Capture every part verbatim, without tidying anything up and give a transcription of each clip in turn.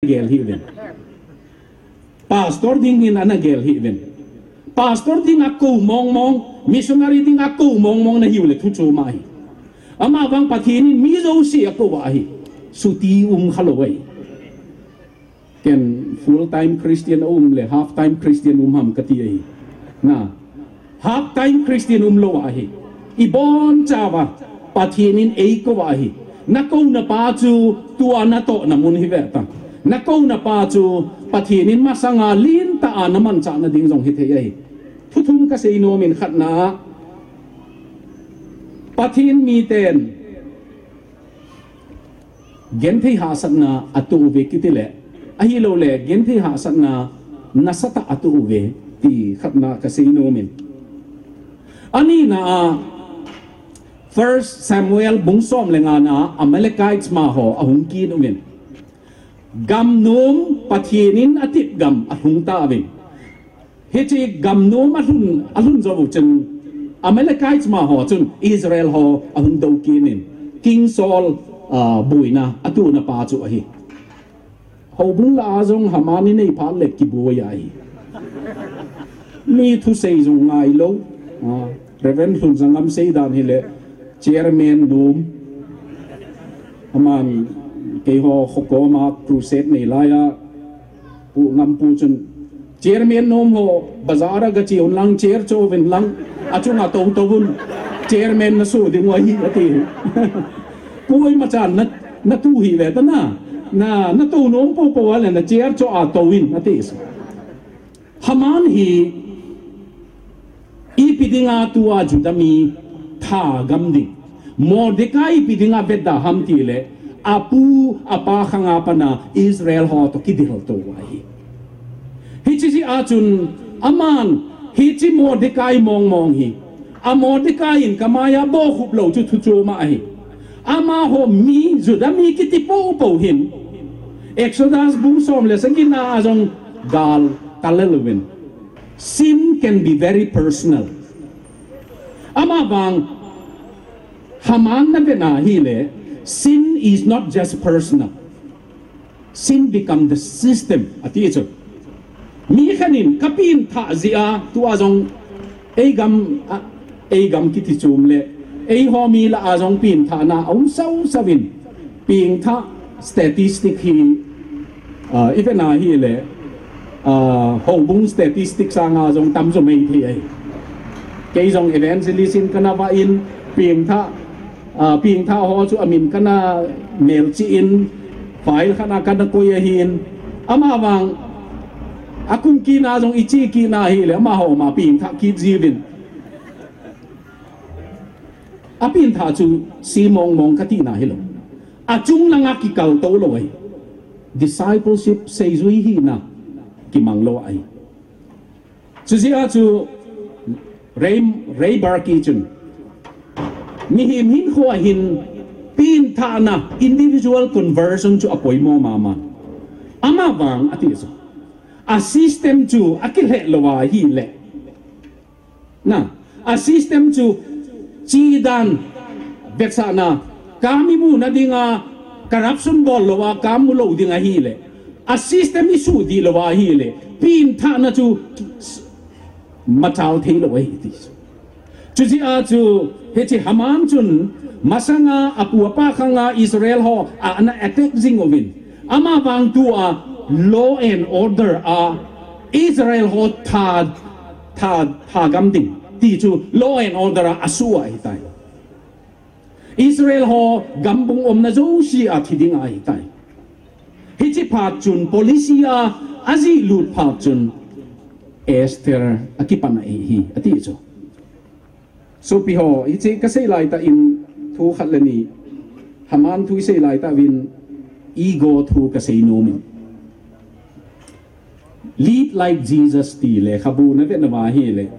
gel hih uvin. Pastor dingin ana gel hih uvin. Pastor ding a kou mongmong, missionary ding a kou mongmong nahiu le thu chom ahi. Amavang Pathen in mi jouse akou ahi. Suti um khalou ahi. Ken full time Christian aum le half time Christian um ham kati ahi. Na, half time Christian umlou ahi. Ibon chauva Pathen in eikou ahi. Nakouna pa chu tua natohna mun hi ve ta. Nakouna pa chu Pathen in masanga lentah a namanchah nading jong hithei ahi. Thu thum kasei nom in, khatna, Pathen miten genthei hahsatna atoh uve kiti le, ahilouleh genthei hahsatna nasatah atoh uve ti khatna kasei nom in. Anina a, First Samuel bung som le ngana a Amalekites ma ho ahung kit uvin. Gamnom Pathen in atep gam alhung tauvin. Hiche gamnom alhun, alhun jou chun Amalekites ma ho chun Israel ho ahung dou kit in. King Saul, ah, boina atona pa chu ahi. Houbung lah a jong Haman in eiphat le kiboi ahi. Mi thusei jong ngailou. Ah, Reverend Lhunzangam seidan hile chairman nom. Aman keiho khokoma crusade nei laiya Pu Ngampu chun, chairman nom ho bazar a gache un lang, chair cho uvin lang, achunga toutou un, chairman nasoh ding u ahi ati. Koima chan na, natu hih ve ta na, na, natou nom poupou a le na chair cho a tou in ati. Haman hi ipi dinga tua Juda mi thagam ding, Mordecai ipi dinga vetda ham tile, apu apa khanga pana Israel ho toh kideltou ahi. Hiche jeh a chun aman hiche Mordecai mongmong hi, a Mordecai in kamaiya bohkhup lou chu thu chom ahi. Amaho mi, Juda mi kiti poupou hin Exodus bung som le sagina a jong gal talel uvin. Sin can be very personal. Amavang Haman na vena hile, sin is not just personal. Sin become the system ati chu. Mi khat in kapengthah jeh a tua jong eigam, eigam kiti chom le eiho mi lah a jong pengthahna aum sausau in, pengthah statistic hi, ah, ivena hile, ah, houbung statistic sanga jong tamjo mei thei ahi. Kei jong evangelist in kana vah in, pengthah, ah, pengthah ho chu amin kana melchih in, file khat a kana koi ahin. Amavang akum kit na jong iche kit na hile, amaho ma pengthah kit jiuvin. Apengthah chu se mongmong katina hilou. Achung langa kikaltou lou ahi. Discipleship seijui hina kimang lou ahi. Chujeh a chu Ray, Ray Barkey chun, mihem hinkhoa hin pengthahna, individual conversion chu apoimo mama. Amavang ati chu, a system chu akilheh lou ahile, na, a system chu chedan, vetsahna, kam imuna dinga, corruption bol louva kam mulou ding ahile, a system isuhdih louva ahile, pengthahna chu machal theilou ahi ti chu. Chujeh a chu hiche Haman chun masanga apu apa khanga Israel ho ana attack jing uvin. Amavang tua law and order a Israel ho tha, tha, thagam ding ti chu law and order a asuh ahitai. Israel ho gambung umna jouse a thi ding ahitai. Hiche phat chun policy a ajihlut phat chun Esther akipan ahi ati chu. Sopi ho, hiche kasei laitah in thu khat le ni, Haman thu isei laitah uvin ego thu kasei nom in. Lead like Jesus ti lekhabu na vetna uva ahile,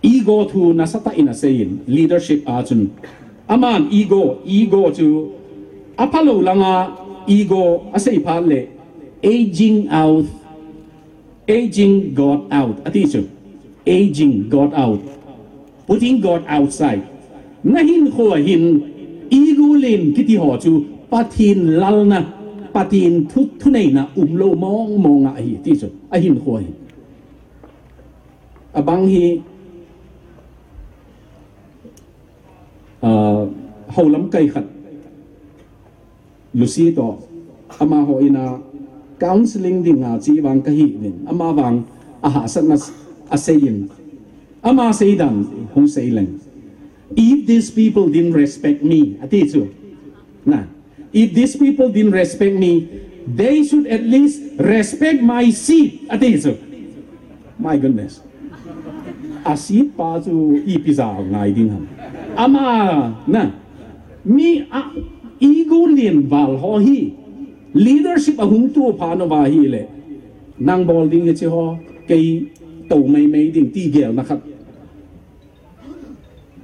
ego thu nasatah in aseiyin, leadership a chun. Aman ego, ego chu aphalou langa ego asei phat le, aging out, aging God out ati chu. Aging God out, putting God outside. Nahinkhoa hin ego len kiti ho chu Pathen lalna, Pathen thu, thuneina umlou mong mong ahi ti chu ahin kho hi. Abang hi, uh, houlam kai khat Lucy toh, amaho ina counseling dinga chi vang kahi uvin, ama vang ahahsatna aseiyin, ama seidan hung seileng. If these people didn't respect me, ati chu. Na, if these people didn't respect me, they should at least respect my seed, ati chu. My goodness. A seed pa chu ipi ja ngai ding ham. Ama, na, mi a ego lienval ho hi leadership ahung tu phat uva ahile, nang bol ding hiche ho, kei tou mai mai ding ti gelna khat.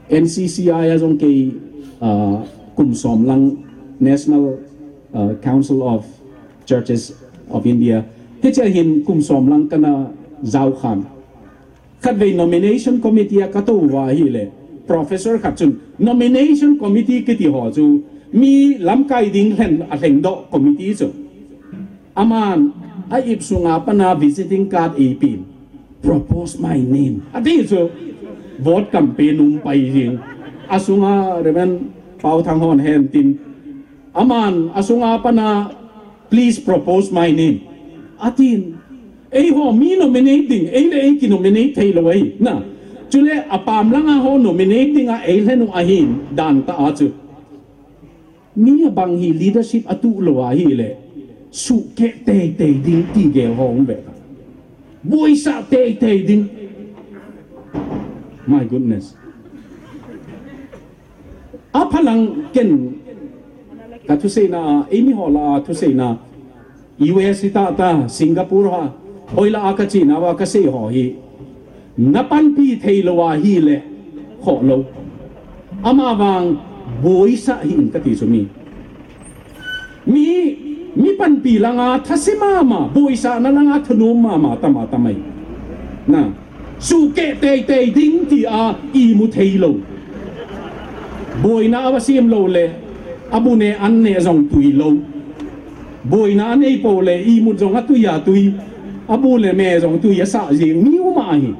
N C C I a jong kei, uh, kum som lang National, uh, Council of Churches of India. Hiche hin kum som lang kana jao khan. Khatvei nomination committee a katou uva ahile, professor khat chun nomination committee kiti ho chu mi lamkai ding lhen alhengdoh committee chu. Aman a ip sunga pana visiting card eipin, "Propose my name," ati chu. Vote campaign um pai jing. Asunga Reverend Pau Thang hon hen tin, aman asunga pana, "Please propose my name," atin. Eiho mi nominate ding, ei le ei ki nominate thei lou ahi. Na, chule apam langa ho nominate dinga ei lhenu ahin, dan tah a chu. Mi abang hi leadership atuh lou ahile, sukeh teitei ding ti gel ho um ve. Boisah teitei ding. My goodness. Aphalang ken kathuseina, eimi ho lah a thuseina, U S hi tah tah, Singapore ha, hoilah a kachena uva kasei ho hi, napanpi thei lou ahile, khoh lou. Ama vang boisah hih in kati chu mi. Mi, mi panpi langa thase mama, boisahna langa thanom mama, tama, tamai. Na, sukeh teitei ding tia imu thei lou. Boina ava sem lou le, abu ne an ne jong tui lou. Boina anei pou le, imut jong atui a tui. Abu le me jong tui asah jing mi um ahi.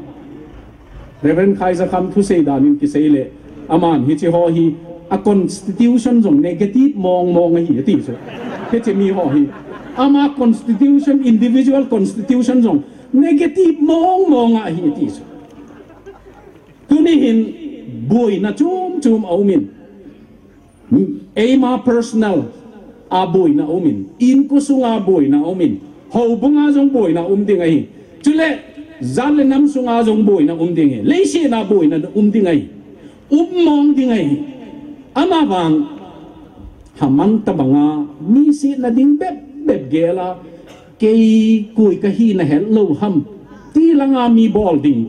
Reverend Khaizakham thusei danin kisei le, aman hiche ho hi a constitution jong negative mong mong ahi ati chu. Hiche mi ho hi. Ama constitution, individual constitution jong negative mong mong ahi ati chu. Tuni hin boina chom chom aumin. Eima personal a boina umin, inko sunga boina umin, houbunga jong boina um ding ahi. Chule, jat le nam sunga jong boina um ding ahi. Leiset a boina um ding ahi. Um mong ding ahi. Ama vang, Haman tabanga, mi sihna ding bep bep gela, kei koi kahina het lou ham. Ti langa mi bol ding.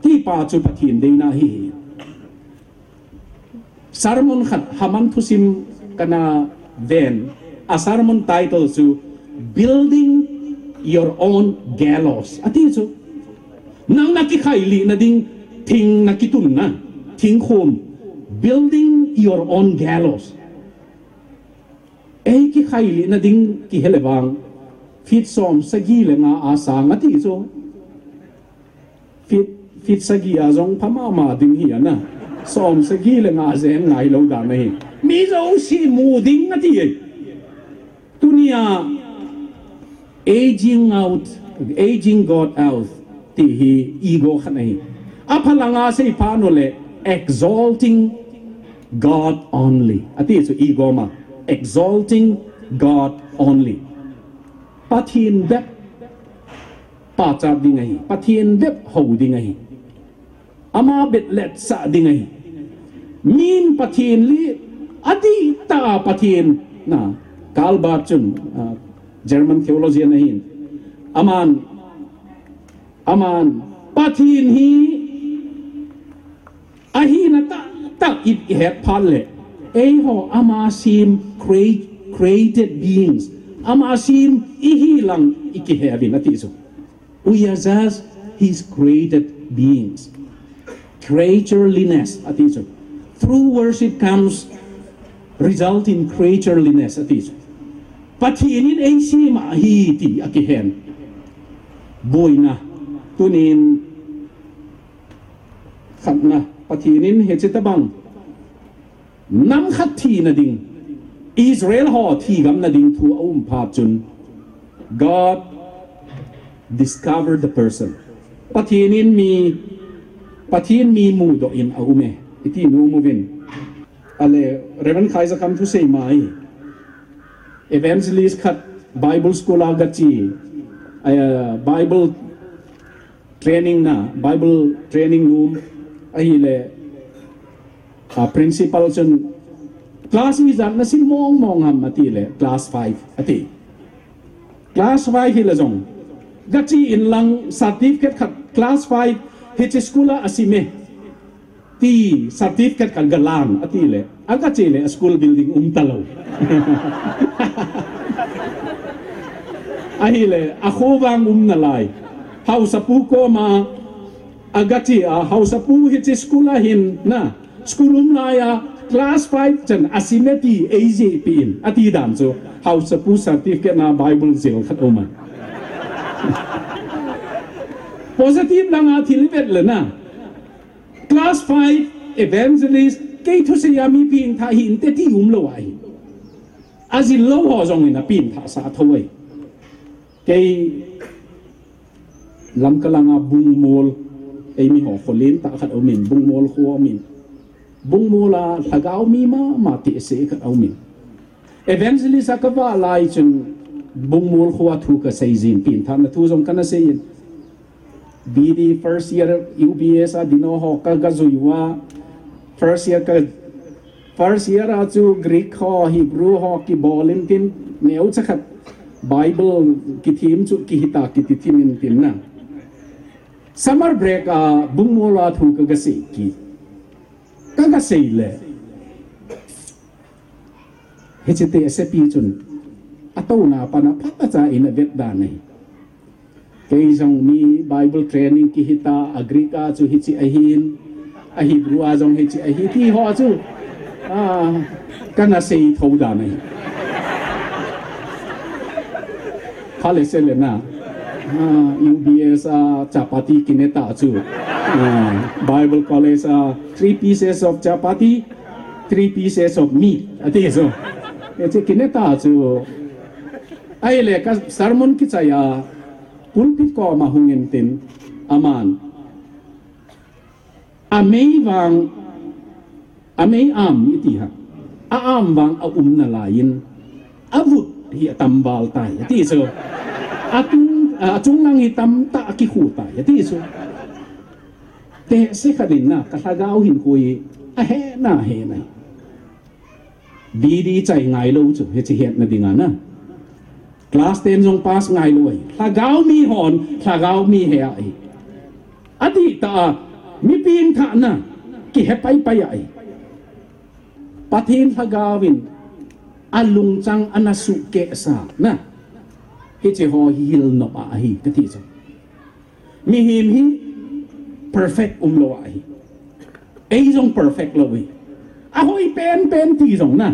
Ti pa chu Pathen deina ahi. Sermon khat Haman thusim kana ven, a sermon title chu Building Your Own Gallows ati chu. Nang na kikhailihna ding thing na kitunna, thingkhom, building your own gallows. Ei kikhailihna ding kihe le vang, feet som sagi le nga a sang ati chu. Feet, feet sagi a jong pha mama ding hi ana. Som sagi le nga jeng ngai lou dan ahi. Mi jouse mu ding ati e. Tunia aging out, aging God out ti hi ego khat ahi. Aphalanga sei phat u le exalting God only. Ati chu ego ma. Exalting God only. Pathen bep pachat ding ahi. Pathen bep hou ding ahi. Ama bep letsah ding ahi. Min Pathen li adih tah a Pathen na Karl Barth chun, ah, German theologian ahin. Aman, aman Pathen hi ahina tah tah i, i het phat le, eiho ama sem crea-, created beings. Ama sem ihi lang i kihe uvin ati chu. We are just his created beings. Creatureliness ati chu. Through worship comes result in creatureliness ati chu. Pathen in eisem ahi ti akihen. Boina, tunin khatna, Pathen in hiche tobang nam khat thina ding, Israel ho thigam na ding thu aum phat chun, God discovered the person. Pathen in mi, Pathen mi mudoh in aume, iti nom uvin. Ale, Reverend Khai Za Kam thusei mai. Evangelist khat Bible school a gache, eh, Bible training na, Bible training room ahile, a principal chun, "Class ijat nasim mong mong ham?" atile, "Class five," ati. "Class five hile jong, gache inlang certificate khat, class five hiche school a asime ti certificate khat galang," atile, agache le, a school building umtalou. Ahile, akho vang um nalai. Haosapu koma agache a, haosapu hiche school a hin na, school um laiya, class five chan asime ti eijih peh in, ati dan chu, haosapu certificate na Bible jel khat aum a. Positive langa thil ivet le na, class five evangelist, kei thusei a mi pengtha hinte ti umlou ahi. Ajil lou ho jong in apengthah sah tho ahi. Kei Lamka langa Bungmol, eimi ho kho lentah khat aumin, Bungmol kho aumin. Bungmol a lhagao mi mama tehse khat aumin. Evangelist a kavah lai chun Bungmol kho a thu kasei jin, pengthahna thu jong kana sei in. B D first year U B S a dinga ho ka, kajui uva. First year ka, first year a chu Greek ho, Hebrew ho kibol intin, neocha khat Bible kithem chu kihita kiti them intin na. Summer break a Bungmol a thu ka, kasei kit. Ka, kasei le, hiche tehsepi chun atouna a pat a phatecha in avet dan ahi. Kei jong mi Bible training kihita, a Greek a chu hiche ahin, a Hebrew a jong hiche ahi ti ho chu, a, kana sei tho dan ahi. Phale se le na, a, U B S a chapati kine ta chu, a, Bible College a three pieces of chapati, three pieces of meat, ati chu. Hiche kine ta chu. Ahile ka sermon kichai a, pulpit koma hung intin, aman, "Amei vang, amei am iti ham? A am vang aum nalaiyin, avut hi atam val tai," ati chu. "Atung, achung lang hi tamtah akikhu tai," ati chu. Tehse khat in na, ka lhagao hinkho hi ahe na, ahe na. B D chai ngailou chu, hiche hetna dinga na. Class ten jong pass ngailou ahi. Lhagao mi hon, lhagao mi he ahi. Adih tah a, mi pengthahna, kihe paipai ahi. Pathen lhagao in, alungchang ana suhkehsa na. Hiche ho hi hil nop ahi, kati chu. Mihem hi perfect umlou ahi. Ei jong perfect lou ahi. Ahoi penpen ti jong na.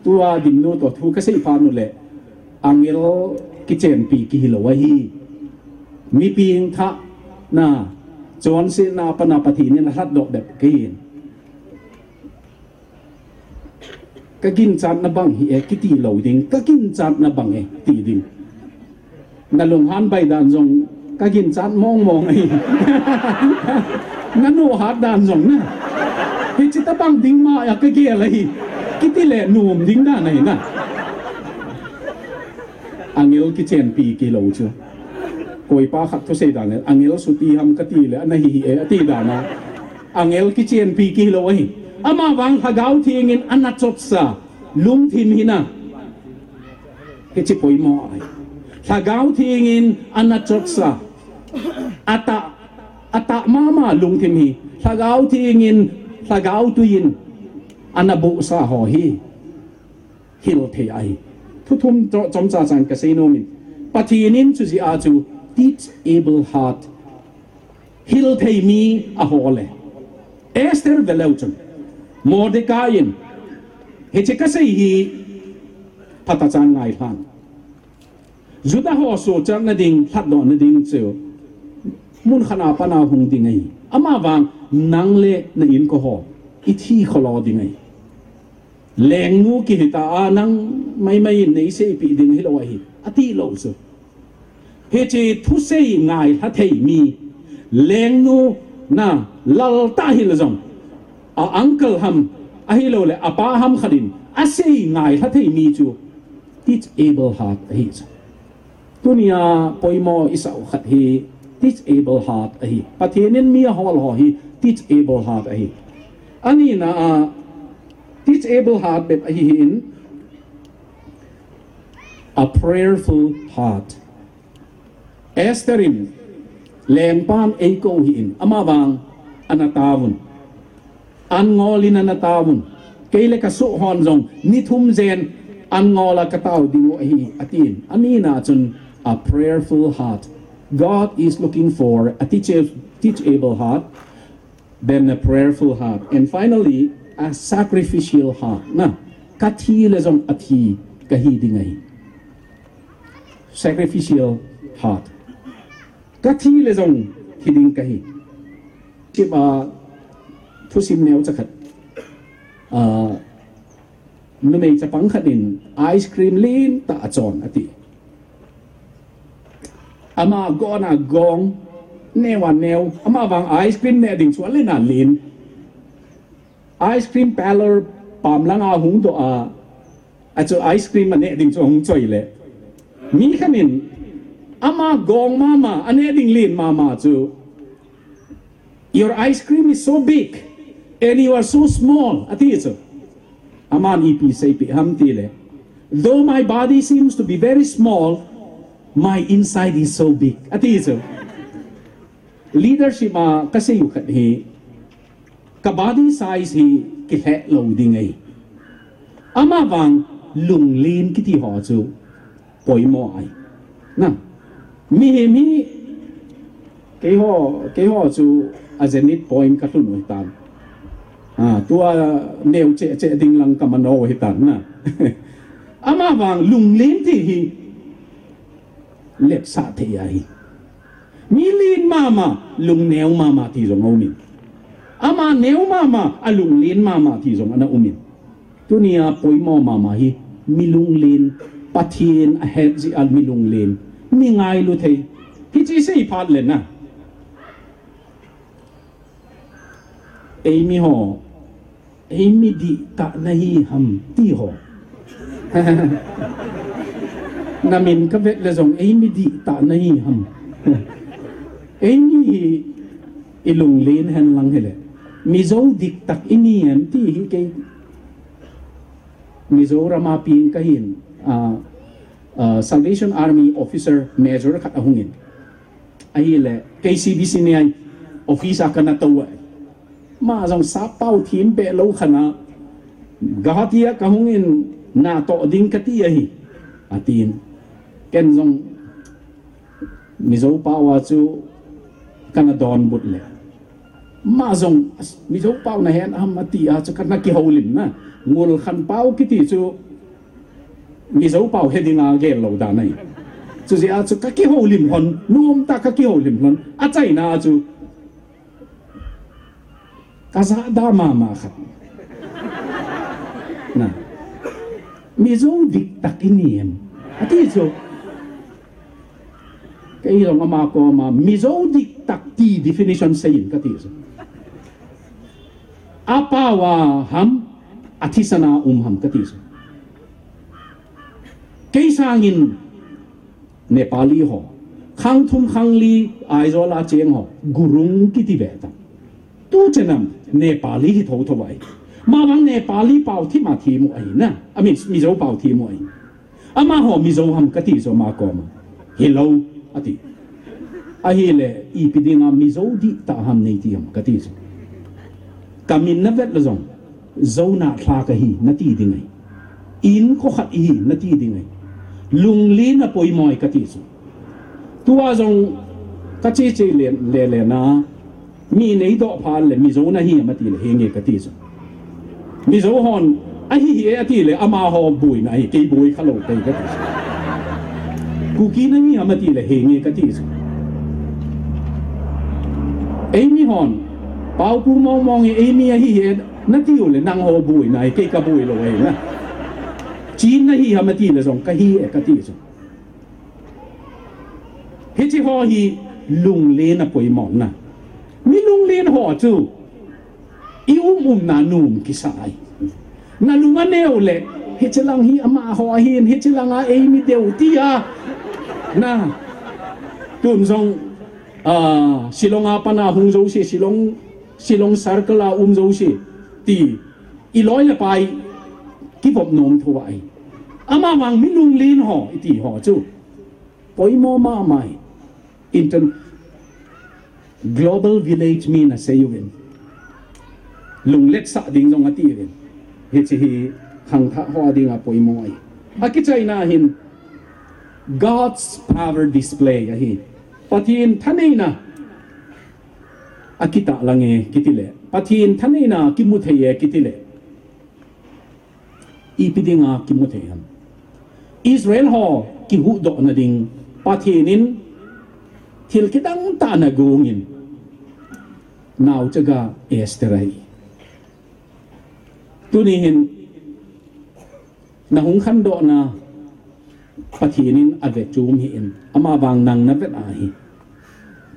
Tua Dimnu toh thu kasei phat u le, angel kichenpi kihilou ahi. Mi pengthahna, chonsetna a pat a Pathen in alhatdoh bep kahin. Ka ginchatna bang hi e, kiti lou ding, ka ginchatna bang e, ti ding. Na lunghan bai dan jong, ka ginchat mong mong ahi. Na nohat dan jong na. Hiche tabang ding ma a ka gel ahi. Kiti le nom ding dan ahi na. Angel kichenpi kihilou chu. Koipa khat thusei dan le, angel suti ham kati le, ana hi hi e, ati dan a. Angel kichenpi kihilou ahi. Ama vang Lhagao Theng in ana chotsa, lungthim hi na. Hiche poimo ahi. Lhagao Theng in ana chotsa. Atah, atah mama lungthim hi. Lhagao Theng in, Lhagao Tui in ana bohsa ho hi. Hil thei ahi. Thu thum cho-, chomcha chan kasei nom in. Pathen in chu jeh a chu teachable heart. Hil thei mi ahol e. Esther ve leu chun. Mordecai in. Hiche kasei hi. Phatah chan ngailhan. Juda ho sohchatna ding, lhatdohna ding chu mun khat a pat a hung ding ahi. Amavang nang le na inko ho i thi kholo ding ahi. Lengnu kihi ta a, nang maimai in nei seipeh ding hilou ahi, ati lou chu. Hiche thusei ngailha thei mi, lengnu na lal tah hile jong, a uncle ham, ahilouleh apa ham khat in asei ngailha thei mi chu teachable heart ahi chu. Tunia poimo i sah u khat hi teachable heart ahi. Pathen in mi ahol ho hi teachable heart ahi. Anina a, teachable heart bep ahi hin, a prayerful heart. Esther in lengpan eikou hih in, amavang ana taovun. An ngol in ana taovun. Kei le ka soh hon jong ni thum jen an ngol a ka tao ding u ahi, atin. Anina chun a prayerful heart. God is looking for a teach-, teachable heart, then a prayerful heart, and finally a sacrificial heart. Na, ka thi le jong a thi ka hi ding ahi. Sacrificial heart. Ka thi le jong thi ding ka hi. Kip a thusim neo chakhat. Ah, numei chapang khat in ice cream lentah a chon ati. Ama gong a gong, neo a neo, amavang ice cream neh ding chu alen alen. Ice cream parlor pam langa hung doh a, achu ice cream aneh ding chu ahung choi le, mi khat in ama gong mama, aneh ding len mama chu, "Your ice cream is so big and you are so small," ati chu. Aman ipi seipeh ham tile, "Though my body seems to be very small, my inside is so big," ati chu. Leadership a ka sei u khat hi, ka body size hi kilheh lou ding ahi. Amavang lunglen kiti ho chu poimo ahi. Na, mihem hi, keiho, keiho chu a zenith point ka lhun u hitan. Ah, tua neo cheh cheh ding lang ka mano u hitan na. Amavang lunglen ti hi lepsah thei ahi. Mi len mama, lungneo mama ti jong aumin. Ama neo mama, a lunglen mama ti jong ana umin. Tunia poimo mama hi mi lunglen, Pathen ahet jeh a mi lunglen, mi ngailu thei. Hiche sei phat le na, eimi ho, eimi dihtah nahi ham ti ho. Na min ka vet le jong eimi dihtah nahi ham. Eimi hi i lunglen hen lang hile, Mizo dihtah i ni em ti hi kei. Mizoram a peng ka hin, ah, ah, Salvation Army officer major khat ahung in. Ahile, K C B C ni ai office a kana tou a. Ama jong sappao thim peh lou khat a, Guwahati a ka hung in natoh ding kati ahi, atin. Ken jong Mizo pao a chu kana donbut le, ama jong, "As, Mizo pao nahen ham," ati a chu kana kihoulim na. Ngulkhan pao kiti chu Mizo pao he dinga gel lou dan ahi. Chujeh a chu ka kihoulim lhon, nomtah ka kihoulim lhon. Achaina a chu ka jahda mama khat. Na, Mizo dihtah i ni em, ati chu. Kei jong ama koma Mizo dihtah ti definition seiyin kati chu. Apao a ham, athisan a um ham kati chu. Kei sangin Nepali ho, khang thum khang li Aizawl a cheng ho, Gurung kiti ve ta. Tuchan a Nepali hi thotho ahi. Amavang Nepali pao thim a thim u ahi na. I mean, Mizo pao thim u ahi. Amaho Mizo ham kati chu ama koma. Hilou, ati. Ahile, ipi dinga Mizo dihtah ham neiti ham kati chu. Ka min na vet le jong, Zo nahlha ka hi, nati ding ahi. Inko khat i hi, nati ding ahi. Lunglen a poimo ahi kati chu. Tua jong ka che che le, le, le na, mi neidoh phat le, Mizo nahi em ati le, henge kati chu. Mizo hon, Ahi hi e ati le, amaho boina ahi, kei boi kha lou tei kati. Kuki nahi ham ati le, henge kati chu. Eimi hon, Paopu mong mong hi eimi ahi hi e, nati u le, nangho boina ahi, kei kaboi lou ahi na. Chin nahi ham ati le jong, kahi e kati chu. Hiche ho hi lunglen apoimo na. Mi lunglen ho chu i um umna nom kisa ahi. Nalung aneo le, hiche lang hi amaho ahin, hiche lang a eimi deu tia. Na, tun jong, ah, Shillong a pana hung jouse, Shillong, Shillong circle a um jouse, ti, i loi le pai, kivop nom thou ahi. Amavang mi lunglen ho, iti ho chu. Poimo mama ahi. Inter-, global village mi nasei uvin. Lungletsah ding jong ati uvin. Hiche hi khangthah ho dinga poimo ahi. Akichaina hin God's power display ahi. Pathen thaneina akitahlang e kiti le. Pathen thaneina kimu thei e kiti le. Ipi dinga kimu thei ham. Israel ho kihuhdohna ding Pathen in thil kidang tah ana gong in naochaga Esther ahi. Tuni hin nahung khandohna Pathen in ave chom hih in, amavang nang navet ahi.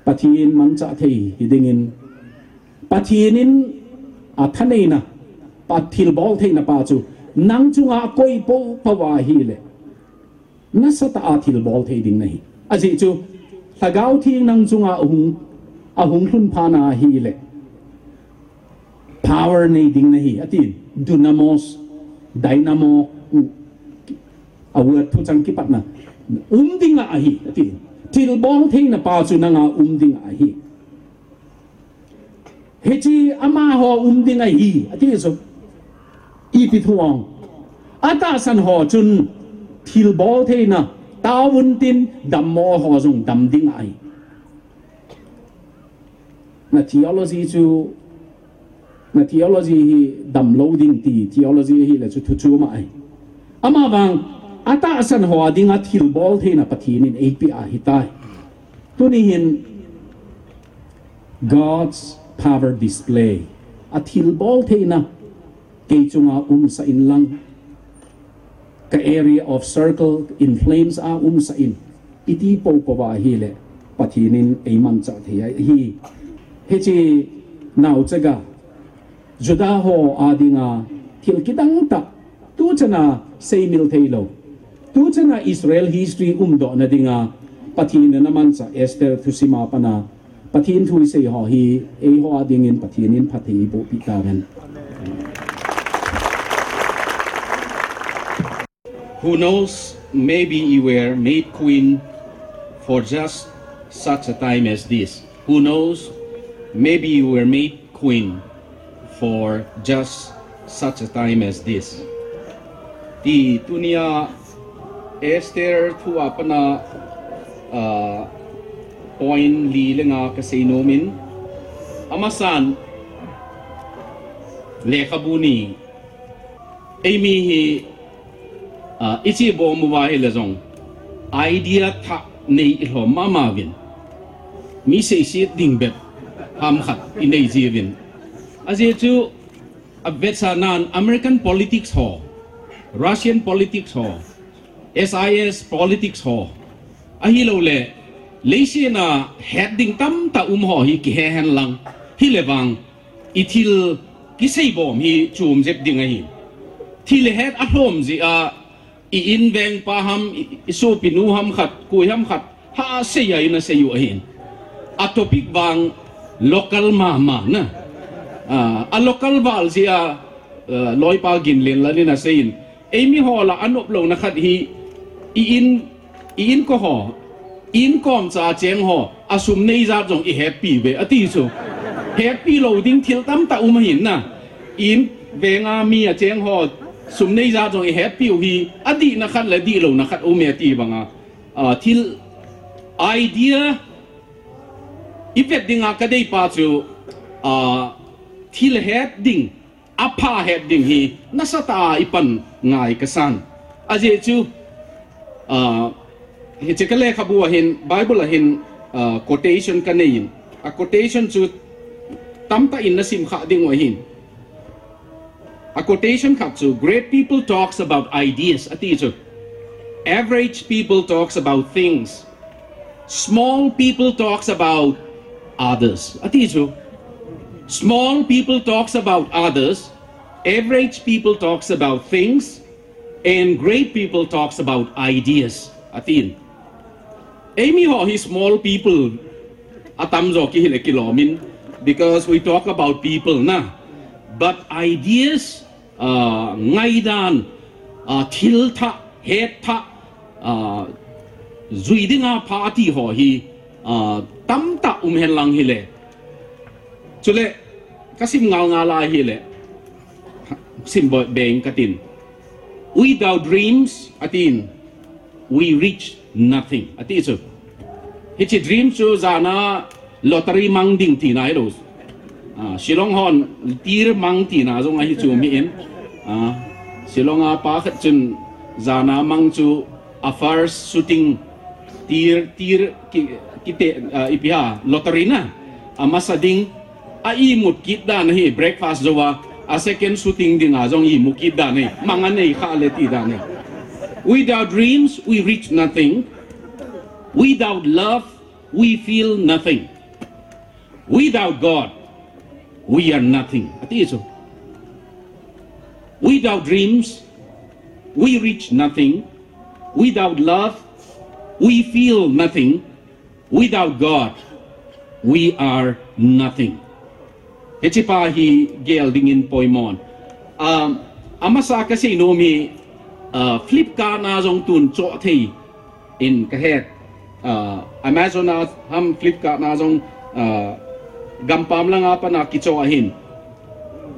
Pathen manchah thei hi dingin Pathen in athaneina, pa thilbol theina pa chu nang chunga akoi popo ahile, nasatah a thilbol thei ding nahi. Ajeh chu, Lhagao Theng nang chunga ahung, ahung lhun phat na ahile, power nei ding nahi, atin. Dunamos, dynamo, a word thuchang kipatna. Um dinga ahi, atin. Thilbol theina pa chu nanga um dinga ahi. Hiche amaho um ding ahi, ati chu. Ipi thu ham. Atahsan ho chun thilbol theina, taovun tin dammo ho jong dam ding ahi. Na theology chu, na theology hi damlou ding ti theology ahile chu thu chom ahi. Amavang, atahsan ho a dinga thilbol theina Pathen in eipeh ahitai. Tuni hin God's power display. Athilbol theina kei chunga umsah in lang, ka area of circle influence a umsah in, iti popo ahile, Pathen in eimanchah thei ahi. Hiche naochaga Juda ho a dinga thil kidang tah, tuchana seimil theilou. Tuchana Israel history umdohna dinga Pathen in amanchah Esther thusim a pana Pathen thu isei ho hi eiho a dingin Pathen in phatthei eiboh peh tahen. Who knows, maybe you were made queen for just such a time as this. Who knows, maybe you were made queen for just such a time as this. Ti tunia Esther thu a pana, ah, point li le nga kasei nom in, amasan lekhabu ni, eimi hi, ah, iche bom uva ahile jong, idea thah nei ilhom mama uvin. Mi seiset ding bep ham khat inei jiuvin. Ajeh chu, avetsahnan American politics ho, Russian politics ho, S I S politics ho, ahilouleh, leiset a het ding tamtah um ho hi kihe hen lang, hile vang, i thil kisei bom hi chom jep ding ahi. Thil het alhom jeh a, i inveng pa ham, i, i sopinu ham khat, koi ham khat, ha sei a ina sei u ahin. A topic vang local mama na. Ah, a local val jeh a, ah, loipa Ginlianlal in asei in. Eimi ho lah a anop louna khat hi, i in, i inko ho, i inkom cha cheng ho, asum nei jat jong i hetpi uve, ati chu. Hetpi lou ding thil tamtah um ahin na. I inveng a mi acheng ho, sum nei jat jong i hetpi u hi, adihna khat le dihlouna khat um e ati banga. Ah, thil idea i vet dinga kadei pa chu, ah, thil het ding apha het ding hi nasatah a ipan ngai kasan. Ajeh chu, uh, hiche ka lekhabu ahin, Bible ahin, uh, quotation kanei in. A quotation chu tamtah in nasim kha ding u ahin. A quotation khat chu, "Great people talks about ideas," ati chu. "Average people talks about things. Small people talks about others," ati chu. "Small people talks about others. Average people talks about things. And great people talks about ideas," atin. Eimi ho hi small people atamjo kihile kilomin, because we talk about people na. But ideas, uh, ngaidan, uh, thil thah, het thah, uh, jui dinga pha ati ho hi, uh, tamtah um henlang hile. Chule, kasim ngal ngal a hile, sim beng katin. "Without dreams," atin, "we reach nothing," ati chu. Hiche dream chu jana lottery mang ding tina hilou. Ah, Shillong hon tir mang tina jong ahi chu mi in. Ah, Shillong a pa khat chun jana mang chu a first shooting tir, tir ki, kite, ah, ipi ham, lottery na. Amasa ding a imut kit dan ahi, breakfast jouva, a second shooting dinga jong imut kit dan ahi, mang anei kha le ti dan ahi. "Without dreams, we reach nothing. Without love, we feel nothing. Without God, we are nothing," ati chu. "Without dreams, we reach nothing. Without love, we feel nothing. Without God, we are nothing." Hiche pa hi gel dingin poimo in. Um, amasa kasei nom hi, uh, Flipkart na jong tun choh thei in kahet. Uh, Amazon a ham, Flipkart na jong, uh, gampam langa pat a kichoh ahin.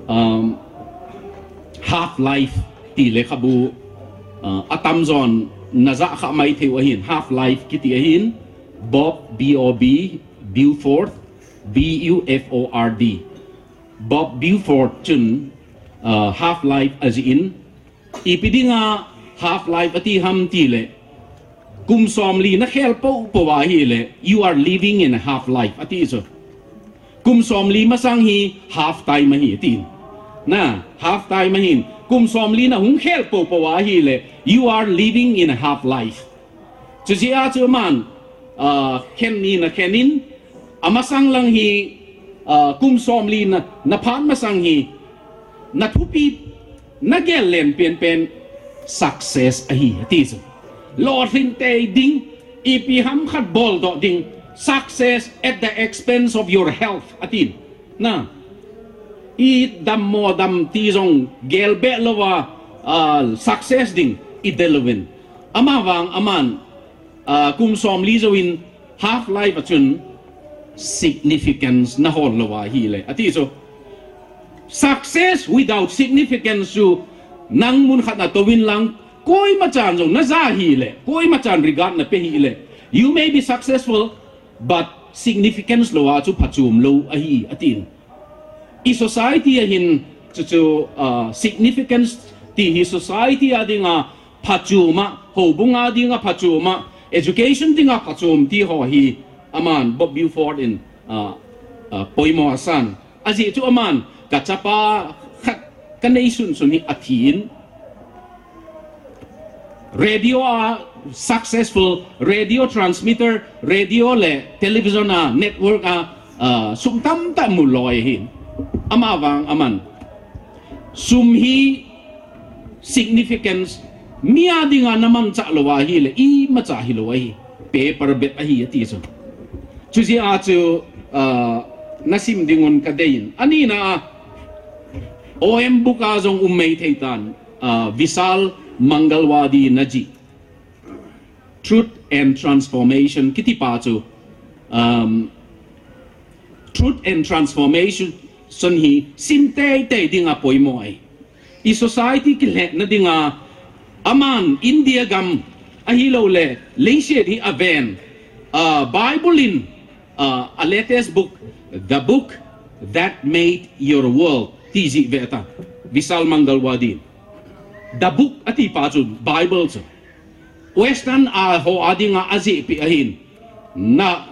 Um, Half Life ti lekhabu, uh, atamjon najah kha maithei u ahin, Half Life kiti ahin, Bob, B O B, Buford, B U F O R D. Bob Buford chun, uh, Half Life ajih in, ipi dinga Half Life ati ham tile, kum somli nakhel popo ahile, "You are living in a half life," ati chu. Kum somli masang hi half time ahi, atin. Na, half time ahin. Kum somli nahung khel popo ahile, "You are living in a half life." Chujeh a chu aman, ah, khen ni nakhen in, amasang lang hi, ah, kum somli na, naphat masang hi, nathupi, nagel len penpen, success ahi, ati chu. Lolhing tei ding, ipi ham khat boldoh ding, "Success at the expense of your health," atin. Na, idammo dam ti jong gelbeh louva, ah, success ding, idel uvin. Amavang aman, ah, kum somli jouvin half life a chun significance nahol lou ahile, ati chu. Success without significance chu nang mun khat natouvin lang, koima chan jong naja hile, koima chan regard nape hile, you may be successful, but significance lou a chu phachom lou ahi, atin. I society a hin chu chu, ah, significance ti hi society a dinga phachom a, houbung a dinga phachom a, education dinga phachom ti ho hi aman Bob Buford in, ah, ah, poimo asan. Ajeh chu aman kachapa khat kanei sunsun hi athin. Radio a successful, radio transmitter, radio le television a network a, ah, sum tamtah mu loi ahin. Amavang aman sum hi significance mi a dinga namanchah lou ahile, imacha hilou ahi. Paper bet ahi ati chu. Chujeh a chu, ah, nasim dingun kadeiyin. Anina a, O M book a jong um maithei tan, ah, Vishal Mangalwadi najih, Truth and Transformation kiti pa chu, um, Truth and Transformation hi sim teitei dinga poimo ahi. I society kilhehna dinga aman India gam ahilouleh leiset hi aven, ah, Bible in, ah, a latest book, The Book That Made Your World, Ijih ve ta, Vishal Mangalwadi in. The book ati pa chu Bible chu. Western a ho a dinga ajihpeh ahin. Na,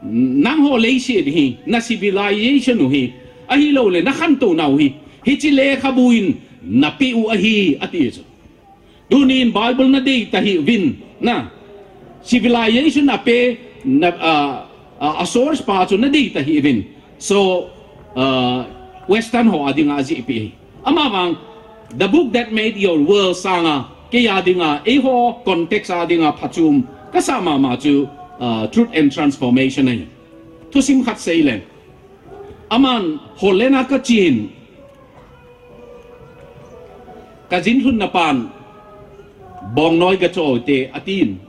nangho leiset hi, na civilization u hi, ahilouleh na khantouna u hi, hiche lekhabu in napeh u ahi, ati chu. Tunin Bible nadei tahih uvin, na civilization a pe, na, a, a, a source pa chu nadei tahih uvin. So, uh, Western ho a dinga ajihpeh ahi. Amavang, The Book That Made Your World sanga, kei a dinga, eiho context a dinga phachom kasah mama chu, uh, Truth and Transformation ahi. Thusim khat seileng. Aman, Holland a kachen, kajinlhunna pan, bongnoi gachoh ute, atin.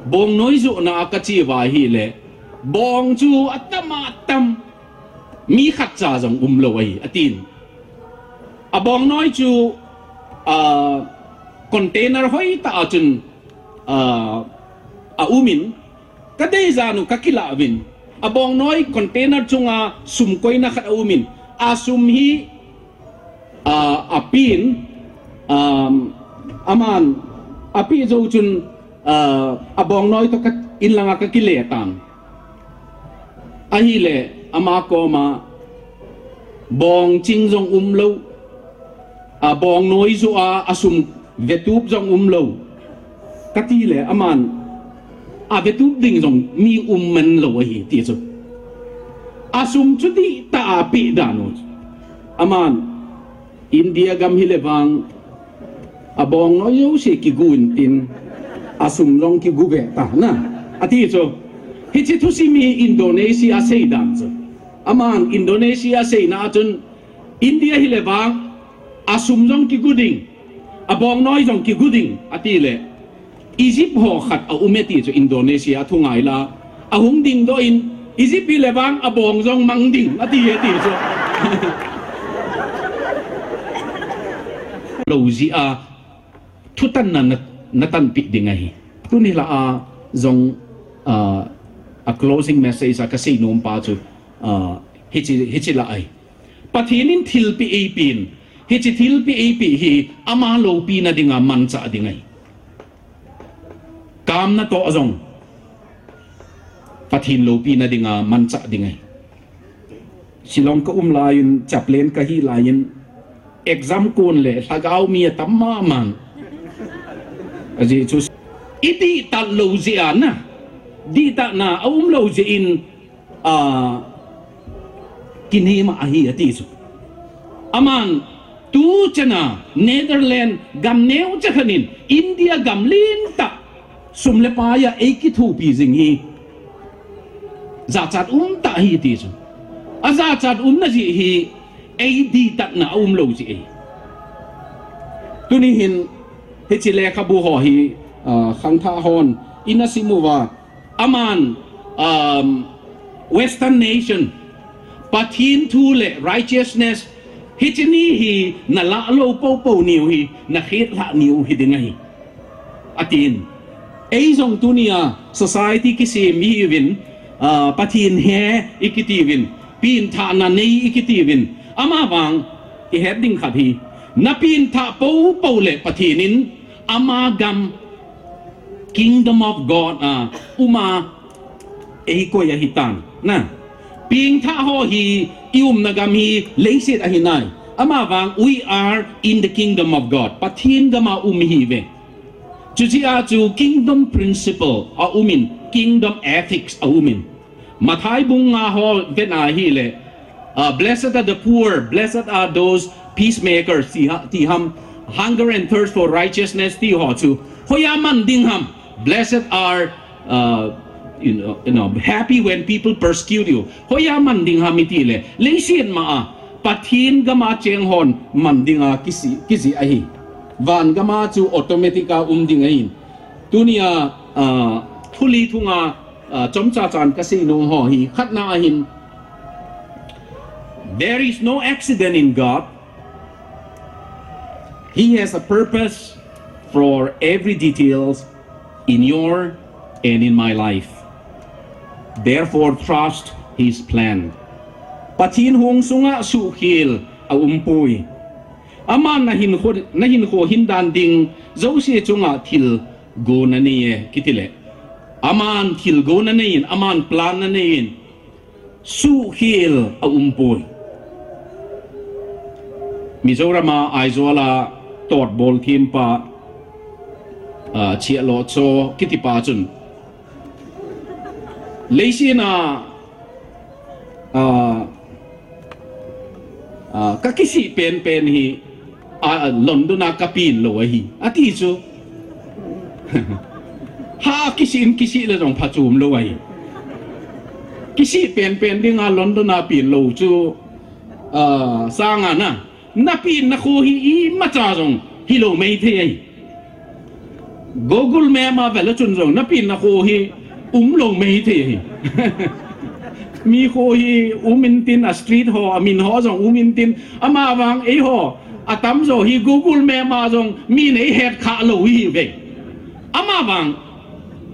Bongnoi johna a kache uva ahile, bong chu atam atam, mi khatcha jong umlou ahi, atin. Abongnoi chu, ah, container hoitah a chun, ah, aumin, kadei jan u kakilah uvin. Abongnoi container chunga sum koina khat aumin. Asum hi, ah, apen, um, aman, ape jou chun, ah, abongnoi toh ka, inlanga kakile tan. Ahile, ama koma, bong ching jong umlou, abongnoi joh a, asum vetup jong umlou. Katile, aman, avetup ding jong mi um manlou ahi, ti chu. Asum chu dihtah a apeh dan u. Aman, India gam hile vang, abongnoi jouse kigu intin, asum jong kigu ve ta, na, ati chu. Hiche thusim hi Indonesia a seidan chu. Aman, Indonesia a seina a chun, India hile vang, asum jong kigu ding, abongnoi jong kigu ding, atile, Egypt ho khat aume ti chu Indonesia a thu ngai la. Ahung dingdoh in, Egypt hile vang abong jong mang ding, ati, ati chu. Lou jeh a, thutanna na, natanpeh ding ahi. Tuni lah a jong, ah, a closing message a kaseinom pa chu, ah, hiche, hiche lah ahi. Pathen in thilpeh eipen, hiche thilpeh eipeh hi ama loupina dinga manchah ding ahi. Kamna toh jong, Pathen loupina dinga manchah ding ahi. Shillong kaum laiyin, chaplain kahi laiyin, exam kon le lhagao mi atam mama. Ajeh chu, idihtah lou jeh a na, dihtahna aumlou jeh in, ah, kinema ahi ati chu. Aman, tuchan a Netherlands gam neocha khat in India gam lentah sum le pai a eikithopi jing hi jachat umtah ahi ti chu. Ajachat umna jeh hi eidihtatna aumlou jeh ahi. Tuni hin hiche lekhabu ho hi, ah, khangthah hon ina sim uva, aman, um, Western nation, Pathen thu le righteousness, hiche ni hi nalah lou poupou niu hi, nakhetlhah niu hiding ahi, atin. Eijong tunia society kisem ihiuvin, ah, Pathen he ikitiuvin, pengthahna nei ikitiuvin, amavang ihet ding khat hi, napengthah poupou le Pathen in ama gam, Kingdom of God a uma eikoi ahitan, na. Pengthah ho hi iumna gam hi leiset ahinai. Amavang, we are in the kingdom of God. Pathen gam a um ihiuve. Chujeh a chu kingdom principle aumin, kingdom ethics aumin. Mathai bung nga ho vena ahile, uh, "Blessed are the poor, blessed are those peacemakers," ti ha, ti ham, "Hunger and thirst for righteousness," ti ho chu hoiya man ding ham. "Blessed are, uh, you know, you know, happy when people persecute you." Hoiya man ding ham itile, leiset ma a Pathen gam a cheng hon man dinga kisi, kisi ahi. Van gam a chu automatic a um ding ahin. Tunia, ah, thu li thu nga, ah, chomcha chan kasei nom ho hi, khatna ahin, there is no accident in God. He has a purpose for every details in your and in my life. Therefore, trust His plan. Pathen hong sunga suhkhel a umpoi. Aman na hinkho, na hinkho hin dan ding jouse chunga thil gona nei e, kiti le. Aman thil gona nei in, aman plan na nei in, suhkhel a umpoi. Mizoram a Aizawl a totbol thempa, a, Chialocho kitipa chun, leiset a, a, a, ka kisih penpen hi, a, London a ka pen lou ahi, ati chu. Ha kisih in kisih le jong phachom lou ahi. Kisih penpen dinga London a pen lou chu, a, sanga na, na penna kho hi imacha jong hilou maithei ahi. Google Map a vel a chun jong na penna kho hi umlou maithei ahi. Mi kho hi um intin, a street ho, a min ho jong um intin, amavang eiho atamjo hi Google Map a jong min eihet khalou ihiuve. Amavang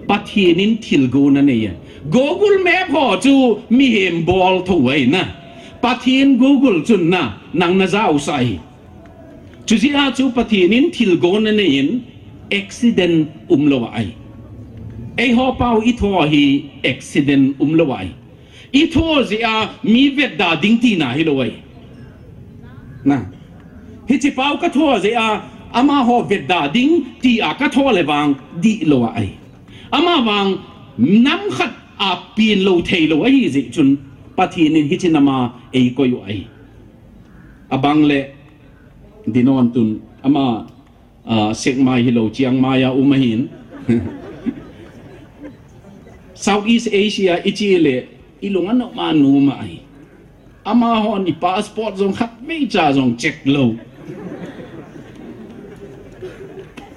Pathen in thil gona nei e. Google Map ho chu mihem bol thou ahi na. Pathen Google chun na, nang na jaosah ahi. Chujeh a chu Pathen in thil gona nei in, accident umlou ahi. Eiho pau i tho hi accident umlou ahi. I tho jeh a mi vetda ding tina hilou ahi. Na. Hiche pau ka tho jeh a amaho vetda ding tia ka tho le vang dihlou ahi. Amavang nam khat a pen lou thei lou ahi jeh chun Pathen in hiche nama eikoi u ahi. Abang le Dinon tun ama, a, Sekmai hilou Chiang Mai a um ahin. Southeast Asia i che le i lung a nom a nom ahi. Amahon i passport jong khatvei cha jong check lou.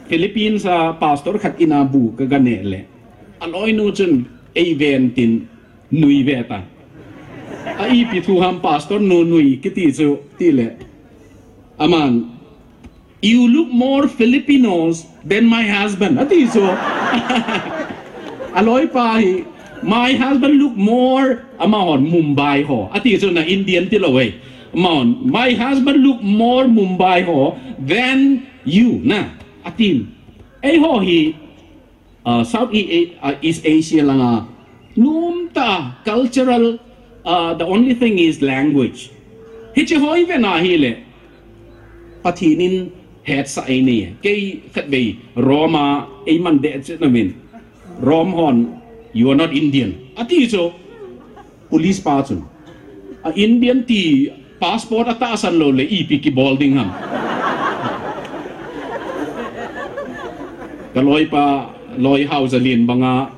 Philippines a pastor khat in a bu ka ga neh le, a loinu chun ei ven tin nui ve ta. A ipi thu ham pastor nu nui kiti chu ti le, aman, "You look more Filipinos than my husband," ati chu. A loipa hi, "My husband look more," amahon Mumbai ho, ati chu na Indian tilou e. Amahon, "My husband look more Mumbai ho than you," na, atin. Eiho hi, uh, South E-, uh, East Asia langa nom ta cultural, uh, the only thing is language. Hiche ho i vet na hile, Pathen in hetsah ei nei. Kei khatvei Rome a ei man deh chet na min, Rome hon, "You are not Indian," ati chu. Police pa chun, "A Indian ti passport a tahsan lou le ipi kibol ding ham?" Ka loipa, loi hau jalin banga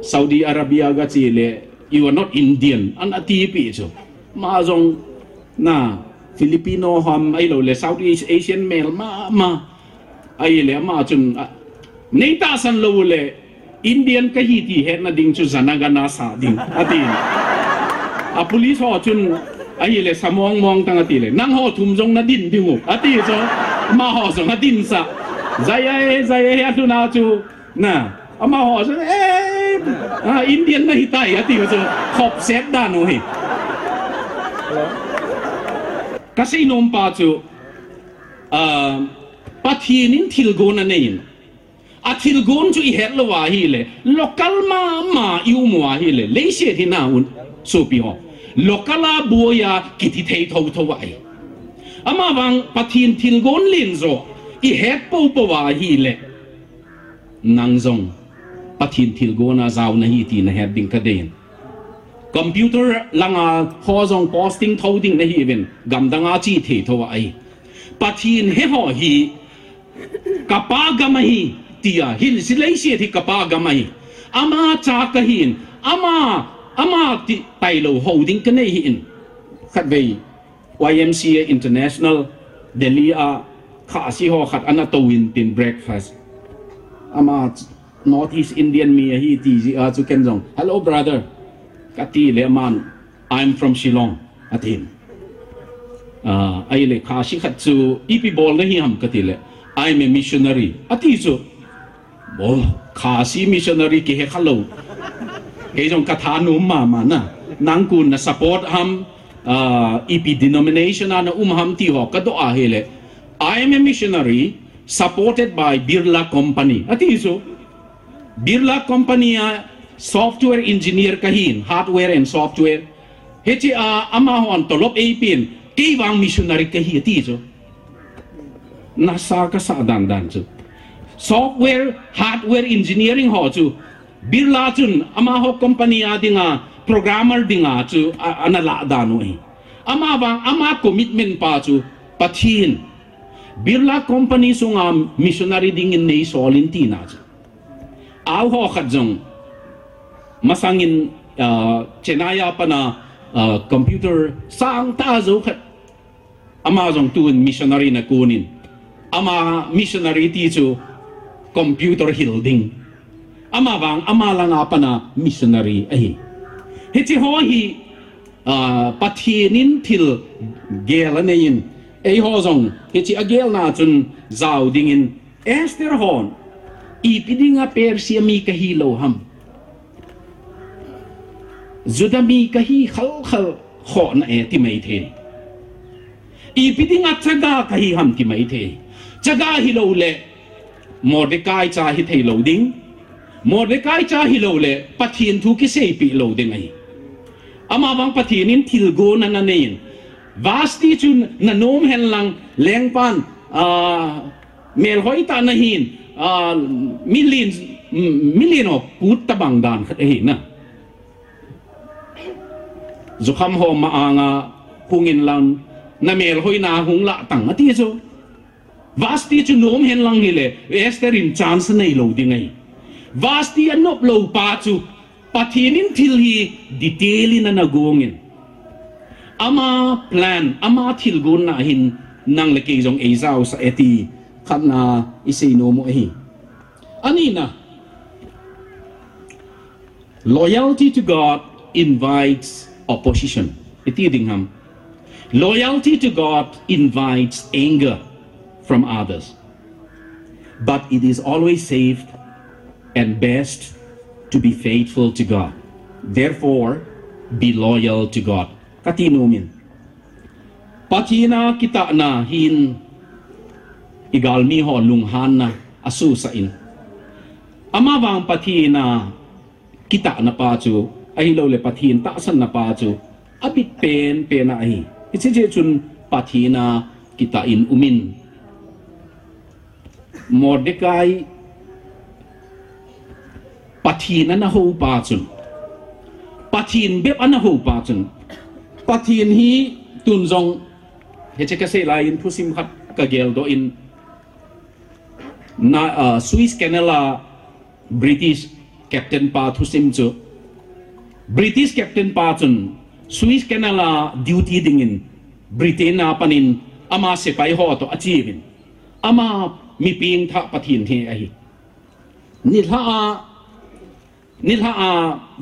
Saudi Arabia ga che le, "You are not Indian," an ati pi chu. Ama jong na Filipino ham ahilou le Southeast Asian mel mama. Ahile ama chun, a, "Nei tahsan lou le, Indian kahi ti hetna ding chu Jana Gana sa ding," ati. A police ho chun, "Ahile sa mong mong tang," ati le, "Nangho thum jong na din ding u," ati chu. Amaho jong a din sa. Jai ai, jai ai, a lhun a chu, na, amaho jong, "Eh, a, Indian na hitai," ati chu. Khop set dan u hi. Ka seinom pa chu, a, Pathen in thilgon anei in, a thilgon chu i het lou ahile, local mama i um u ahile, leiset hi na un, sopi ho, local a boi a kiti thei thotho ahi. Amavang Pathen thilgon len jo i het popo ahile, nang jong Pathen thilgon a jao nahi ti na het ding ka dei in. Computer langa ho jong posting tho ding nahi uvin, gamdang a che thei tho ahi. Pathen he ho hi ka pa gam ahi, tia, hiche leiset hi ka pa gam ahi. Ama cha kahin, ama, ama ti tailou hou ding ka nei ahin. Khatvei, Y M C A International, Delhi a, Khasi ho khat ana tou in tin breakfast. Ama North East Indian mi ahi ti jeh a chu ken jong, "Hello, brother," ka ti le aman, "I'm from Shillong," atin. Ah, ahile Khasi khat chu, "Ipi bol nahi ham?" ka ti le, "I'm a missionary," ati chu. Bol, Khasi missionary kihe khalou. Kei jong ka thanom mama na. Nang koi na support ham, uh, ipi denomination a na um ham ti ho ka doh a hile, "I am a missionary supported by Birla Company," ati chu. Birla Company a software engineer ka hin, hardware and software. Hiche a amahon tolop eipin, kei vang missionary ka hi ati chu. Nasa ka sa dan dan chu. Software, hardware engineering ho chu. Birla chun amaho company a dinga programmer dinga chu a, ana lah dan u ahi. Ama vang ama commitment pa chu Pathen. Birla Company sunga missionary dingin nei solin tina chu. Au ho khat jong masangin, ah, Chennai a pana, ah, computer sang ta jo khat. Ama jong tun missionary na kunin. Ama missionary ti chu computer hil ding. Ama vang ama langa pana missionary ahi. Hiche ho hi, ah, Pathen in thil gel aneiyin. Eiho jong hiche a gelna chun jao dingin Esther hon ipi dinga Persia mi ka hi lou ham. Juda mi ka hi khal khal khoh na e ti mai thei. Ipi dinga chaga ka hi ham ti mai thei. Chaga hi lou le Mordecai cha hi thei lou ding. Mordecai cha hi lou le Pathen thu kiseipi lou ding ahi. Ama vang Pathen in thilgon ana neiyin. Vasti chun na nom hen lang lengpan, ah, melhoi ta na hin, ah, million, million of put ta bang dan khat ahi na. Jukham ho ma anga hungin lang na melhoi na hung lah tang ati chu. Vasti chu nom hen lang hile, Esther in chance nei lou ding ahi. Vasti a nop lou pa chu, Pathen in thil hi detail in ana gongin. Ama plan, ama thilgon na hin nang le kei jong ei jao sa e ti khatna i sei nom u ahi. Anina, loyalty to God invites opposition. Iti ding ham. Loyalty to God invites anger from others. But it is always safe and best to be faithful to God. Therefore, be loyal to God. Kati nomin. Pathen a kitahna hin i galmi ho lunghanna asosah in. Ama vang Pathen a kitahna pa chu, ahilou le Pathen tahsanna pa chu, abit pen pen a ahi. Hiche jeh chun Pathen a kitah in umin. Mordecai Pathen ana hou pa chun, Pathen bep ana hou pa chun, Pathen hi tun jong, hiche ka sei lai in thusim khat ka geldoh in, na, ah, Suez Canal a British captain pa thusim chu, British captain pa chun Suez Canal a duty dingin Britain a panin ama sepai ho toh ache uvin. Ama mi pengthah Pathen hi ahi. Nilhah a, nilhah a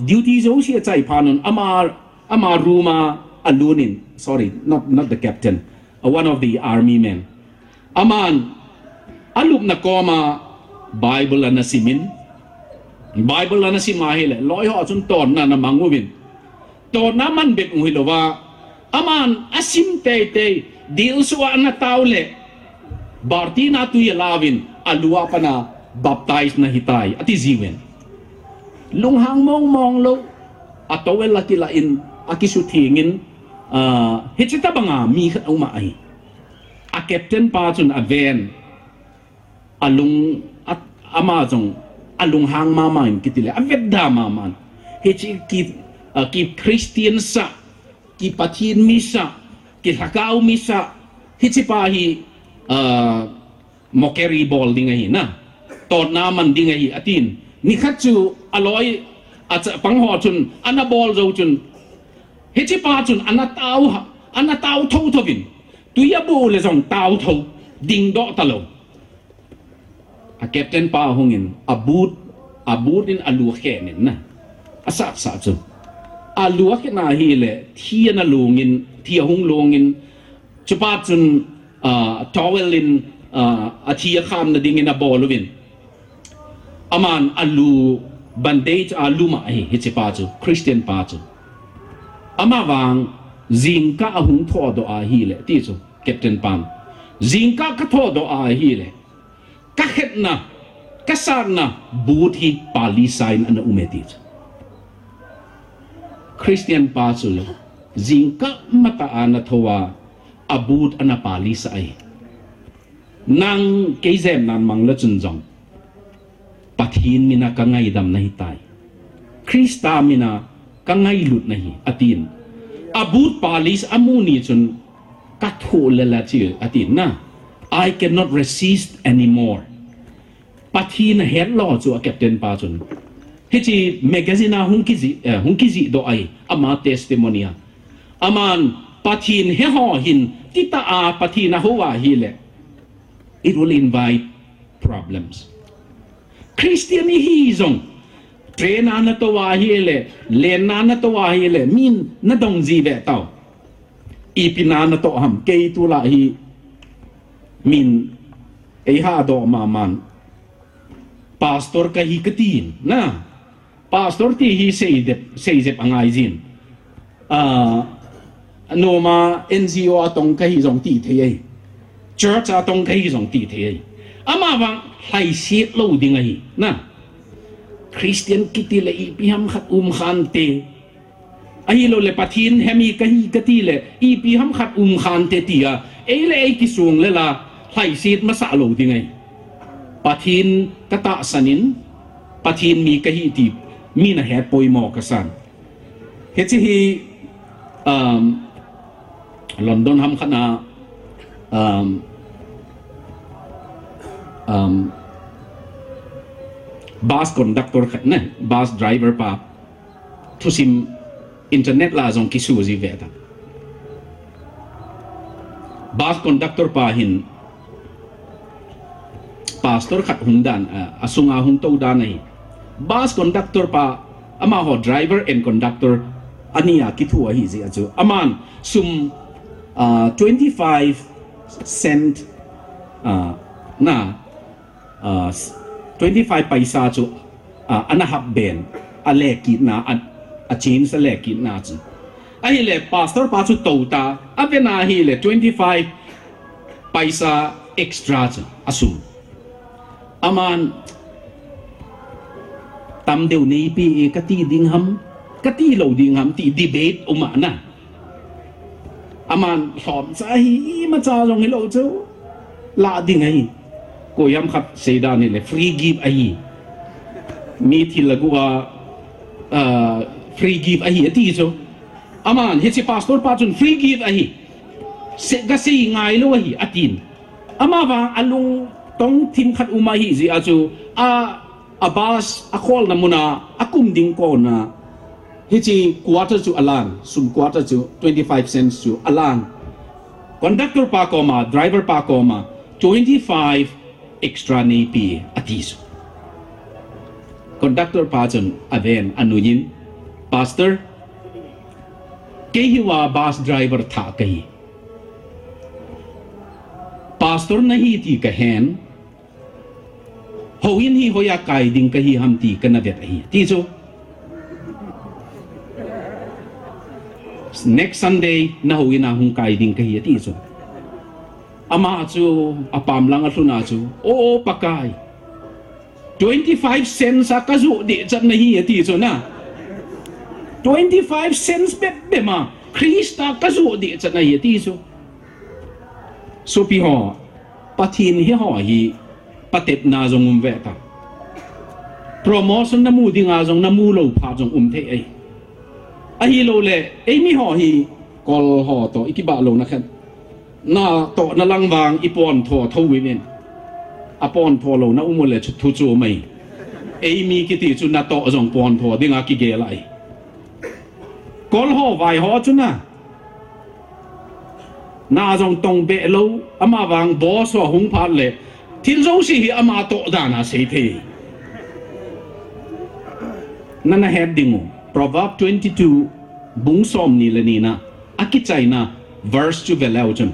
duty jouse achai phat un ama, ama room a alut in, sorry, not, not the captain, uh, one of the army men. Aman alupna koma Bible ana simin. Bible ana sim ahile, loi ho chun tonna ana mang uvin. Tonna man bep u hilouva, aman asim teitei, dilsu a ana tao le, baltin a tui alauvin, alu a pat a baptize nahitai, ati jiuvin. Lunghang mong mong lou, a towel akilah in, akisutheng in, ah, hiche tobanga mi khat aum ahi. A captain pa chun aven, alung, a, ama jong alunghang mama in kiti le, avetda mama in. Hiche ki, ah, ki Christian sah, ki Pathen mi sah, ki lhagao mi sah, hiche pa hi, ah, mockery bol ding ahi na. Tonna man ding ahi, atin. Nikhat chu aloi, achapang ho chun, ana bol jou chun, hiche pa chun, ana tao, ana tao thotho uvin. Tui abu le jong tao tho, dingdoh talou. A captain pa hungin, a boot, a boot in alu akhen in na. Asah sah chu. Alu akhen ahile, thi ana lungin, thi ahung lungin, chupa chun, ah, towel in, ah, athi akhamna dingin abol uvin. Aman alu bandage a lum ahi, hiche pa chu, Christian pa chu. Ama vang, Jingkah ahung thodoh ahile, ti chu, Captain pan. Jingkah ka thodoh ahile, ka khetna, ka satna, boot hi palisah in ana um e, ti chu. Christian pa chu, jingkah matah a ana tho a, a boot ana palisah ahi. Nang kei jemnan mang le chun jong, Pathen mina ka ngaidam nahi tai. Christa mina ka ngailut nahi, atin. A boot polish amu ni chun ka thoh le la chi, atin na. I cannot resist anymore. Pathen ahet lo chu a captain pa chun. Hichi magazine a hung kijih, eh, hung kijih doh ai, ama testimony a. Aman Pathen he ho hin, tita a Pathen a ho ahile. It will invite problems. Christian ihi jong, train a na tou ahile, len a na tou ahile, min na dong ji ve tau. Ipi na na tou ham, kei tu la hi min ei ha doh maman. Pastor kahi katin, na. Pastor ti hi seijep, seijep angai jin. Ah, noma N G O a tong kahi jong ti thei ai. Church a tong kahi jong ti thei ai. Ama vang lhaisit lo ding ahi, na. Christian kiti le ipi ham khat um khante. Ahilou le Pathen hemi kahi kati le, ipi ham khat um khante tia, ei le ei kisung le la, lhaisit masa lo ding ai. Pathen ka tahsan in, Pathen mi kahi ti, mi na het poimo kasan. Hichi hi, um, London ham khat na, um, um, bus conductor khat ne, bus driver pa, thusim internet la jong kisu ji ve ta. Bus conductor pa hin pastor khat hung dan, a, asunga hung tou dan ahi. Bus conductor pa, amaho driver and conductor ani a kithu ahi ji a chu. Aman sum, a, twenty-five cent, a, na, a, twenty-five paisa chu, a, ana hap ben, a lekitna, a, a change a lekitna chu. Ahile, pastor pa chu tou ta, a vena ahile, twenty-five paisa extra chu, a sum. Aman, tam deu neipi e, kati ding ham, kati lo ding ham, ti debate um a na. Aman lhom cha hi, imacha jong hilou chu. La ding ahi. Koiham khat seidan hile free gift ahi. Mi thil lagu a, ah, free gift ahi ati chu. Aman hichi pastor pa chun free gift ahi. Se, kasei ngai lou ahi, atin. Ama vang alung tong thim khat um ahi ji a chu. A A bus, a kholna muna, a kum ding kona. Hichi quarter chu alan, sum quarter chu, twenty-five cents chu alan. Conductor pa koma, driver pa koma, twenty-five extra neipi, ati chu. Conductor pa chun aven, anuiyin, Pastor, kei hi va bus driver thah kahi. Pastor nahi ti kahen, Houin hi hoiya kai ding kahi ham ti kana vet ahi. Ti chu. Next Sunday, na houin a hung kai ding kahi, ti chu. Ama chu, apam lang a lhun a chu. O, Pakai. Twenty-five cents a kajoh deh chat nahi, ti chu na. Twenty-five cents bep bep ma. Christa kajoh deh chat nahi, ti chu. Sopi ho. Pathen hi ho hi. Patepna jong um ve ta. Promotion namu dinga jong namu lou phat jong um thei ai. Ahilou le, eimi ho hi kol ho toh, i kibah louna khat. Natohna lang vang i pontho tho uvin. A pontho louna um u le chu thu chu mai. Eimi kiti chu natoh jong pontho dinga kigel ai. Kol ho vai ho chu na. Na jong tong be lou, ama vang boss ho hung phat le, thil jouse hi ama toh dan a sei thei. Nana het ding u, Proverb twenty-two, bung som ni le ni na, a kichaina, verse chu ve leu chun.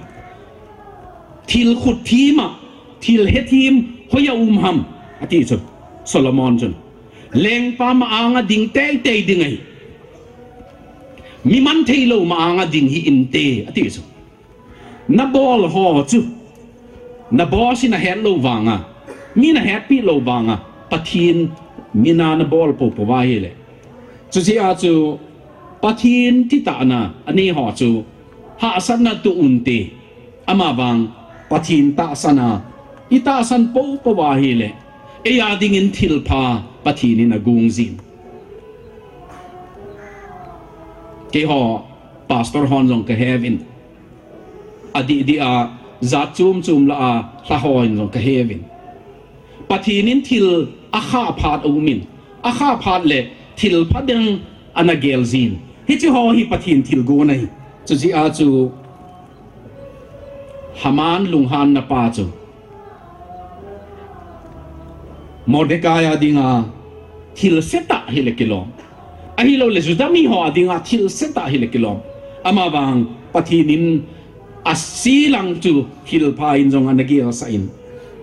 Thil khut thim a, thil he thim, hoiya um ham, ati chu, Solomon chun. Lengpa ma anga ding teitei ding ahi. mi man thei lou ma anga ding hi inte, ati chu. Na bol ho chu, na boss in ahet lou vanga, mi na hetpi lou vanga, Pathen mina na bol popo va hile. Chuche a chu Pathen thitahna anei ho chu hahsatna tu unte. Amavang Pathen tahsan a, i tahsan popo va hile, eia dingin thilpha Pathen in agong jin. Keiho pastor hon jong kaheuvin, adih dih a, jat chom chom lah a lha hon jong kaheuvin, Pathen in thil akha phat aumin, akha phat le thilpha dang ana gel jin. Hiche ho hi Pathen thilgon ahi. Chuche a chu Haman lunghanna pa chu Mordecai a dinga thil setah hile kilom, ahilouleh Juda mi ho a dinga thil setah hile kilom. Amavang Pathen in ase lang chu thilpha in jong ana gelsah in.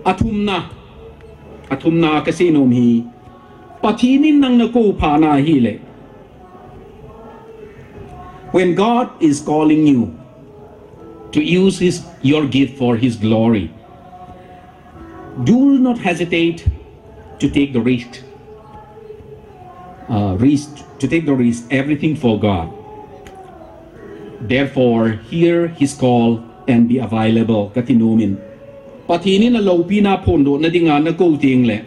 Athumna, athumna kasei nom hi, Pathen in nang nakou phat na hile, when God is calling you to use his, your gift for his glory, do not hesitate to take the risk. Uh, risk, to take the risk, everything for God. Therefore, hear his call and be available. Kati nomin. Pathen in aloupina phondohna dinga nakou tengle,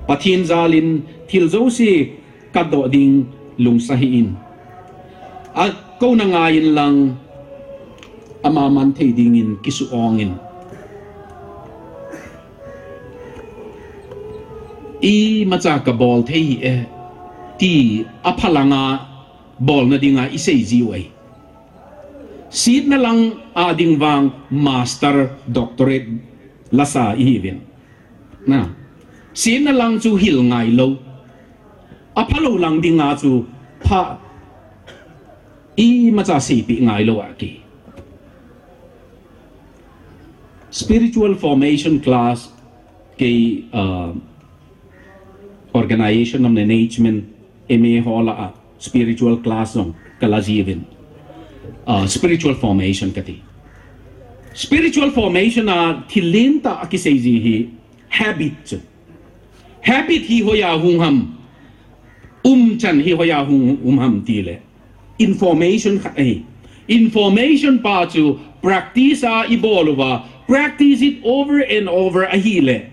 Pathen jal in thil jouse katdoh ding lungsa hih in. Akouna ngai inlang, ama man thei dingin kisuong in. Imacha kabol thei hih e, ti aphalanga bolna dinga isei jiu ahi. Setna lang a ding vang master, doctorate lasa ihiuvin. Na, setna lang chu hil ngailou. Aphalou lang dinga chu pha imacha seipeh ngailou a ki. Spiritual formation class kei, uh, organization of management, M A ho lah a spiritual class jong kala jiuvin. Uh, spiritual formation kati. Spiritual formation a thil lentah a kisei ji hi habit chu. Habit hi hoiya hung ham, umchan hi hoiya hung um ham tile, information khat ahi. Information pa chu practice a ibol uva, practice it over and over ahile,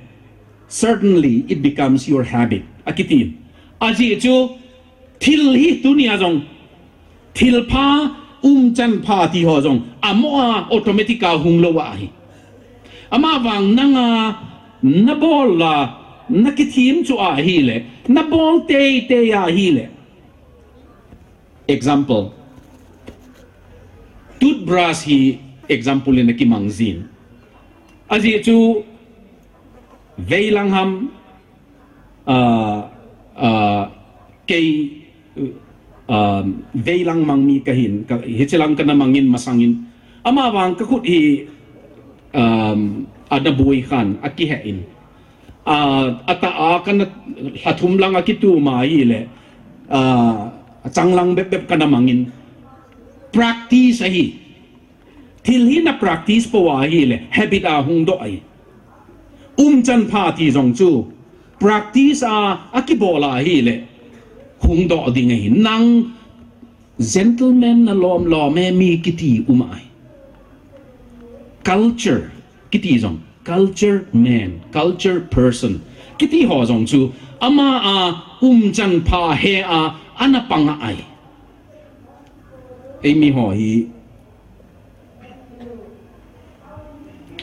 certainly it becomes your habit, akiti. Ajeh chu thil hi tunia jong, thilpha, umchan pha ti ho jong, amo a automatic a hung lou ahi. Amavang nanga nabol a nakithem chu ahile, nabol teitei ahile. Example, toothbrush hi example in akimang jin. Ajeh chu veilang ham, ah, ah, kei, ah, veilang mang mi kahin, ka, hichelang kana mangin masangin. Amavang kakhut hi, um, ana boi khan, akihe in. Ah, atah a kana lhathum lang akitum ahile, ah, achanglang bep bep kana mangin. Practice ahi. Thil hi na practice pou ahile, habit a hung doh ahi. Umchan pha ti jong chu, practice a, akibol ahile, hung doh ding ahi. Nang gentleman na lom lom e mi kiti um ahi. Culture kiti jong, culture man, culture person kiti ho jong chu, ama a umchan pha he a, ana pang ahi. Eimi ho hi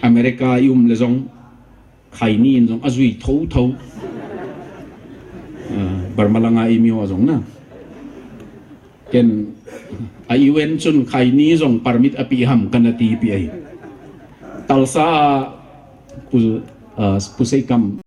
America i um le jong, khaini in jong ajui thotho. Ah, Burma langa eimi ho jong na. Ken a U N chun khaini jong permit ape ham kana tipi ahi. Tulsa a pu, ah, pu Seikam